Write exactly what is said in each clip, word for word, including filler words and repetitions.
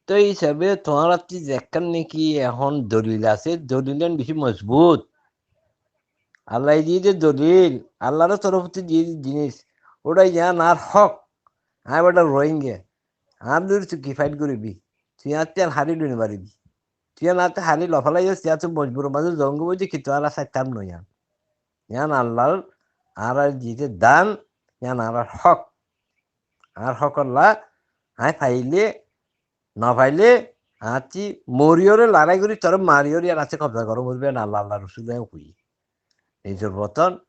Toi hísabe tuáñrattú zekkán niki ehón dolil asé, dolilán beci mozbut. Allaye diyé de dolil, Allar torofóttu diyé de jinis, óra yián añár hók. Añí beçá Rohingya, añár lói tui ki fait goribi? Tui añáttu yián hári loi no faribi. Tui añáttu hári loi félaiyo, tui añáttu mozburor mazé zongói de, kintu añára saitám no yián. Yián Allar añárare diyé de dan, yián añárar hók. Añár hókolla añí faile, no faile, añáttu moriyóre, larái gorí, tore mariyóre, yián añáttu kobza gorá foribo, yián Alla, Allar Rosule hoiyé. Nizor boton,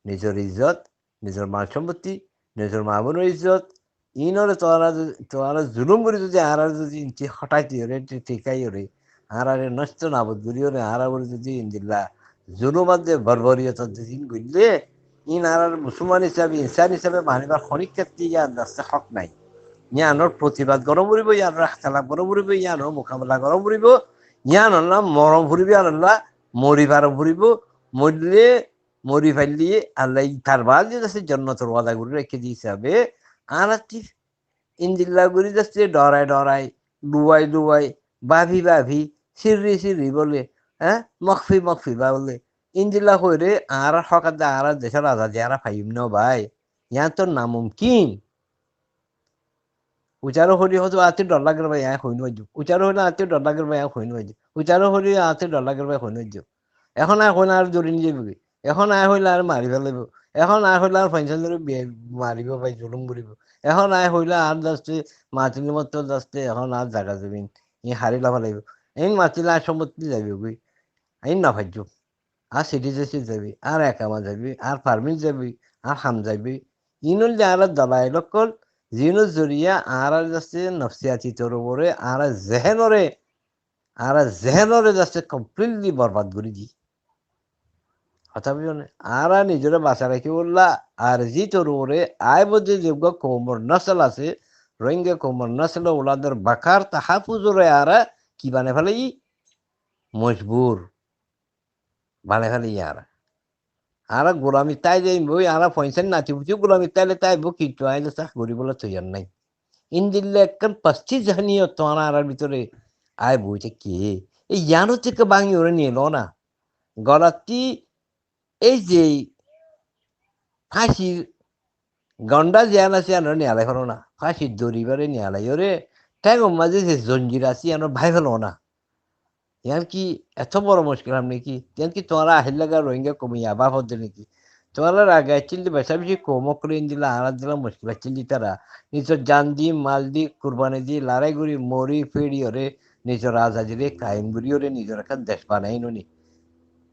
nizor izzot, nizor mal sompotti, nizor ma bonor izzot, inore tuáñra, tuáñra zulum gorí zodi añárare zodi inti hotai diyore, ti-, tikai yore, añárare nosto nabud gorí yore, añárar uore zodi indilla zulum ar de borboriyot ar de din goille, in añárar musolman hísabe, insan hísabe manibar honikka ti yián daste hók nai. Yiánor protibad gorá foribo, yiánor ehtelaf gorá foribo, yiánor mukamela gorá foribo, yiánolla mora foribo, yiánolla mori fara foribo, moille mori faille Allaye tar baade zase jonnotor wada gorí raikké de hísabe, añárattú indilla gorí zase dhorai dhorai, luwai luwai, bafi bafi, sirri sirri bole, há, mokfi mokfi bole, indilla hoire añárar hók ar de añárar decór azadi añára faiyum no bái. Yián to namumkin. Ucáre hoilé hoó de, "Añáttu dhor lager bái, añí hoi no faijjum." Ucáre hoilé, "Añáttu dhor lager bái, añí hoi no faijjum." Ucáre hoilé, "Añáttu dhor lager bái, hoi no faijjum." Ehón añí hoilé añáre dóri niyaibo goi. Ehón añí hoilé añáre mari félaibo. Ehón añí hoilé añár foinsan dóri be-, maribo bái, zulum goribo. Ehón añí hoilé añár daste, matilor moto daste, ehón añár zaga zobin, in hári loi félaibo. In matilé añár sompotti zaibo goi. Añí no faijjum. Añár citizenship zaibo, añár ekama zaibo, añár permit zaibo, añár ham zaibo. Inor de añárar dalail okkol, zinor zoriya añárar zase nofsiyati toror uore, añárar zehenore, añárar zehenore zase completely borbad gori di. Hotá buzó né? Añára nizore basai rakibálla, ar zi toror uore, aibo de zeggua koumor nosol asé, Rohingya koumor nosol, ulador bakar tahafuzore añára ki banai félaiyi? Mojbur. Banai félaiyi añára. Añára gulamit táile añára foinsan nati futi gulamit táile táibo, kintu añí de sah goribolla toiyar nai. Indilla ekkán pasti zehniyot to añárar bútore aái boi táikke. Ei yiánor tekka báñgi ore niyelo na. Golattí ei ze fáñsir gonda ziyán asé, yiánore niyalai felo na. Fáñsir dori ibáre niyalai ore, théngor mazé ze zonjir asé, yiánore bái felo na. Yián ki eto boro muckil ham niki? Yián ki tuáñra ahilla gá Rohingya koum yián báfo de niki? Tuáñrar age accíl de beca beci koum ókkol indilla añárar dilla muckil accíl de tará. Nizor jan di, mal di, kurbani di, larái gori, mori, feri ore, nizor azadi re kaim gori ore, nizor ekkán dec banai no ni.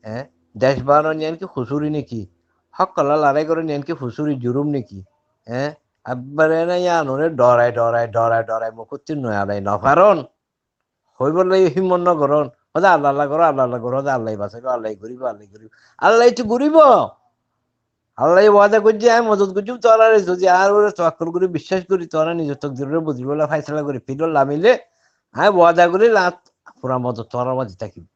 Eé? Dec banon yián ki kusuri niki? Hók olla larái goron yián ki kusuri, jurum niki? Eé? Abbare na yiánore dhorai, dhorai, dhorai, dhorai, mukottí no alai no faron. Hoibolla yó himmot no goron. Hoó de Allah, Allah goro, Allah, Allah goro, hoó de Allah basaibo, Allah goribo, Allah goribo. Allah to goribo. Allah wada goijje, añí modot goijjum tuáñrare, zodi añár uore tawakkol gori, biccác gori, tuáñra nizor tokdir ore bodolibolla faisala gori, fil ot lamile, añí wada gori, la-, fura modot tuáñrar mazé tákibo.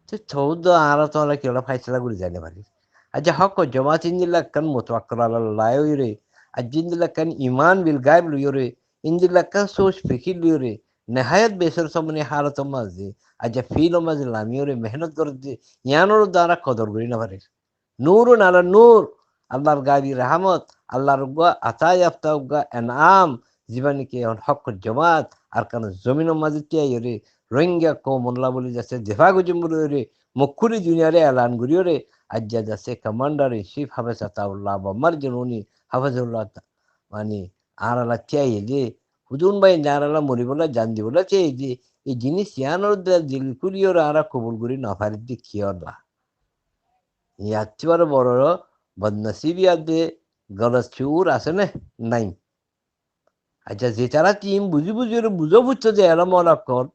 Te touddo añára tuáñra ki ola faisala gori zai no fari. Aijja hók jomat indilla ekkán mutuwakkil ala Allah oire, aijja indilla ekkán iman bil gaib loiyore, indilla ekkán soc fikir loiyore, nehayot besor somoni halotor mazé, aijja fil or mazé lamiyore mehnot gorer de, yiánor uore añára kodor gori no fari. Nurun ala nur, Allar gaibi rahamot, Allar uggwá ata yafta uggwá enam, ziba niki ehón hókkor jomat Arkanor zominor mazé tíyaiyore, Rohingya koumolla buli zase difa goijjum buli ore, muk kúli duniyare elan goriyore, aijja zase Commander in Chief Hafez Ataullah Bormar zone uni Hafezullah ta-, mani, añáralla tíyaiye de, hudun bái inde añáralla moribolla, jan dibolla tíyaiye de, ei jinis yiánor de dil kúliyore añára kobul gori no farir de kiyólla? Yattú aró boro bodnasibi ar de golot cuur asé né? Nai. Aijja, zetará tin buzi buzi ore buzá foitto de elom ola okkol,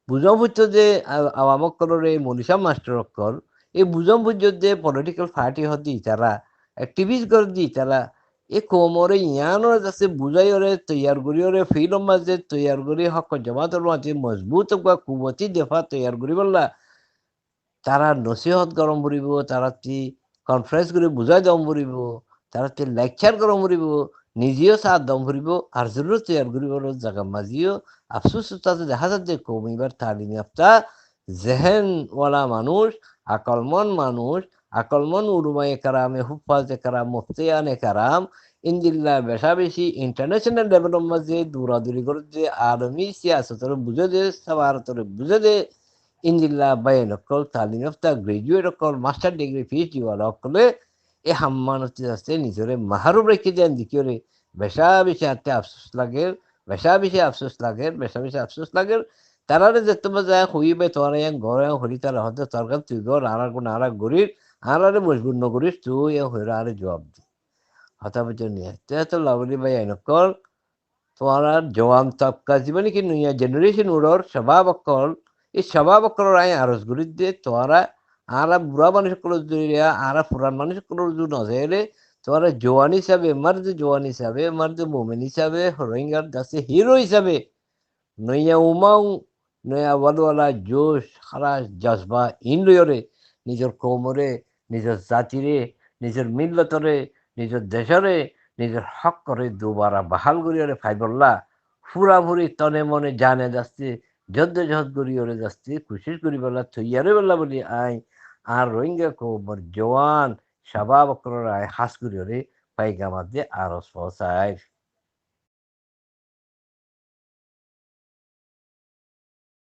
buzá foitto de a-, awam okkolore, mulica mastor okkol, ei buzá foitto de political party hoó de itará, activist gorí de itará, ei koumore yiánore zase buzái ore, toiyar gorí ore, fil or mazé toiyar gorí, hók jomator mazé mozbut uggwá kuwoti defa toiyar goríbolla, tará nosihot goron foribo, tarátti conference gori buzái don foribo, tarátti lecture goron foribo, nize yó saát dom foribó, ar zorurot toiyar goribar zagar mazé yó. Afsus, ustade dehá zar de koum ibar talim yafta, zehen wala manúc, akolmon manúc, akolmon ulamaye kerame, huffaze keram, muftiyane keram, endilla beca beci international levelor mazé dura duri gorer de, alami siyasotore buzer de, safarotore buzer de, endilla baiyain okkol, talim yafta, graduate okkol, master degree, PhD wala okkole e ham manot aste nizore maharum rakí de dekíyore beca beci añátte afsus lager, beca beci afsus lager, beca beci afsus lager. Tarare zettót zai hoiba, tuáñra yián goró, yián hoilé tará hoó de, "Tor ham tui gor, añárar gún añára gorir, añárare mojbur no goris tui," yián hoiyóre añáre juab de. Hotá buzó né? Te to lagori baiyain okkol, tuáñrar juwan tobka, ziba niki nuwa generation uçór, cabab okkol, e cabab okkolore añí aros gorir de, tuáñra añára bura manúc okkolor zoriya, añára furan manúc okkolor zoriya no zaile, tuáñra juwan hísabe, morde juwan hísabe, morde mumin hísabe, Rohingyar daste hero hísabe, nuwa umang, nuwa walwala, joc, harac, jozba, in loiyore, nizor koumore, nizor zatire, nizor millotore, nizor decóre, nizor hókkore dubara bahal goriyore faibolla, furafuri tone mone jane daste, joddojohod goriyore daste, kucíc goribolla, toiyar óibolla buli añí, añár Rohingya koumor juwan, cabab okkolore añí hás goriyore paigam adde aros foóñsair.